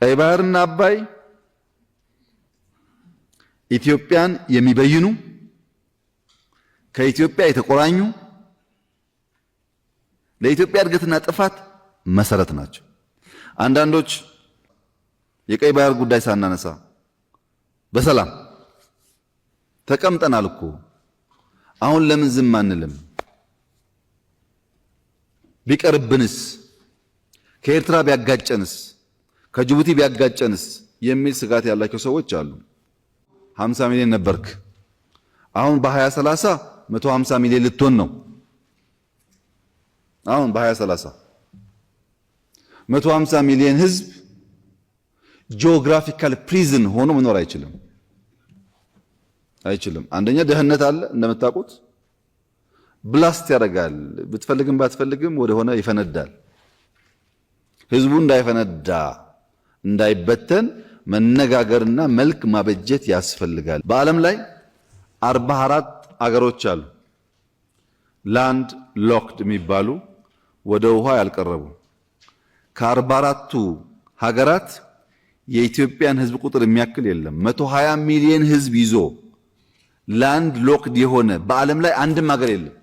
ቀይ ባህርና አባይ ኢትዮጵያን የሚበይኑ፣ ከኢትዮጵያ የተቆራኙ፣ ለኢትዮጵያ እድገትና ጥፋት መሰረት ናቸው። አንዳንዶች የቀይ ባህር ጉዳይ ሳናነሳ በሰላም ተቀምጠናል እኮ፣ አሁን ለምን ዝም አንልም? ቢቀርብንስ? ከኤርትራ ቢያጋጨንስ? ከጅቡቲ ቢያጋጨንስ? የሚል ስጋት ያላቸው ሰዎች አሉ። 50 ሚሊዮን ነበርክ፣ አሁን በ2030 150 ሚሊዮን ልትሆን ነው። አሁን በ2030 150 ሚሊዮን ህዝብ geographical prison ሆኖ መኖር አይችልም፣ አይችልም። አንደኛ ድህነት አለ እንደምታውቁት፣ blast ያደርጋል። ብትፈልግም ባትፈልግም ወደሆነ ይፈነዳል። ህዝቡ እንዳይፈነዳ፣ እንዳይበተን መነጋገርና መልክ ማበጀት ያስፈልጋል። በዓለም ላይ 44 አገሮች አሉ land locked የሚባሉ፣ ወደ ውሃ ያልቀረቡ። ከ44ቱ ሀገራት የኢትዮጵያን ህዝብ ቁጥር የሚያክል የለም። 120 ሚሊዮን ህዝብ ይዞ land locked የሆነ በዓለም ላይ አንድም ሀገር የለም።